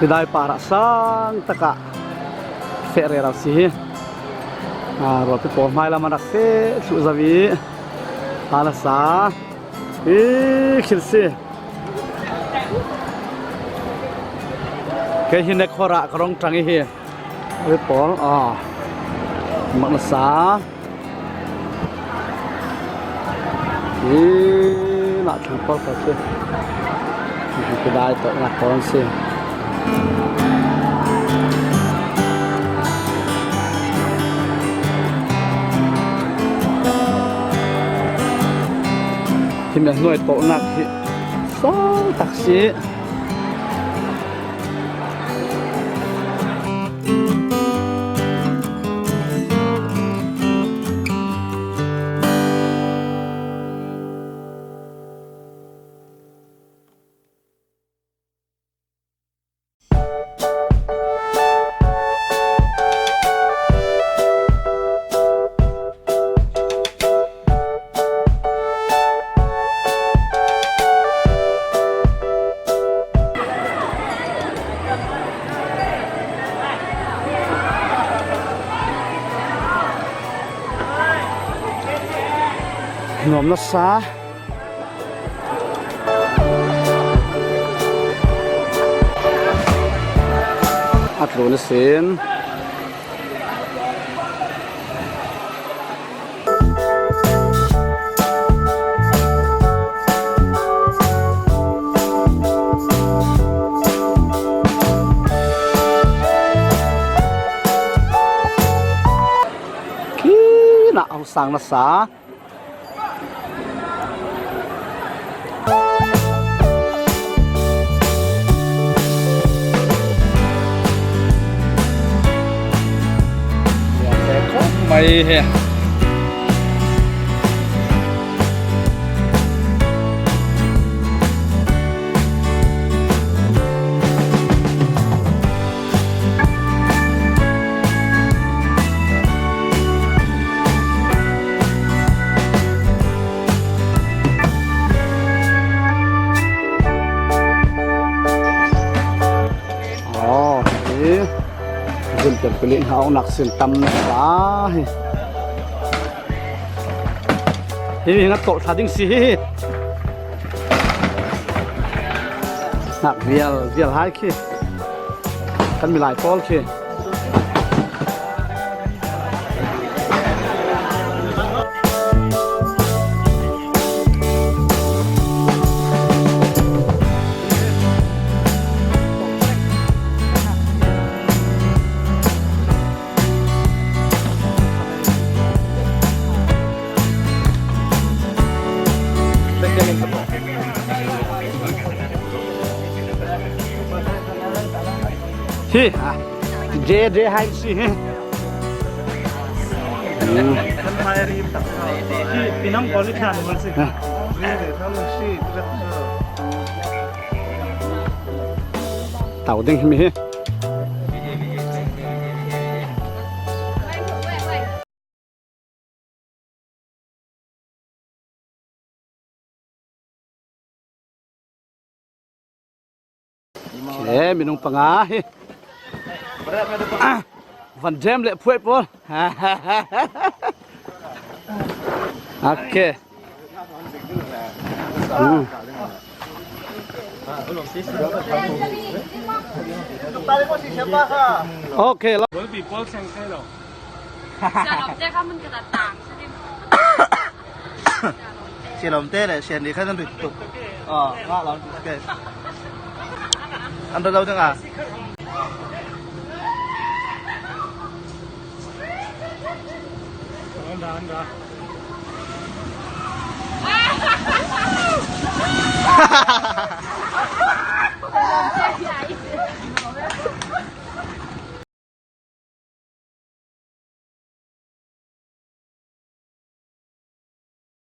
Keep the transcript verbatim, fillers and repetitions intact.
Dai parah sang takah feh rero si hi. A, rualpi pawl hmai lamah rak feh thluh zo i. A nasa. I khil si. Kei hi nek khorah ka rong tang i hi. Ui pawl, a. Mak nasa. I, nak thang pawl ka si. Kidai tawh nak pawl si. Hi meh nuai tawh nak hi. Sawng tak si. Nuam nasa. A tlu ni sin. Kina hong sang nasa. Mai he. Aw, hi. Zun pen pili hna awk nak sin tam na sa hi. Hi, hi nga tolh thla ding si hi. Nak vial, vial hai khi. Kan milai pawl khi. Hi, ah, J J hai si hi. Hmm. Hi, pinam ko ni khan mo si. Ah. Tau ding hi mi hi. Khe, minung panga hi. Ah, van dem le phuai pawl. Ok. Hmm. Ok, lo. Sialawmte kha mun ka ta tang. Sialawmte le sian ni kha kan tuk. Oh, nga lam tuk. An do dau tang a. An da, an da.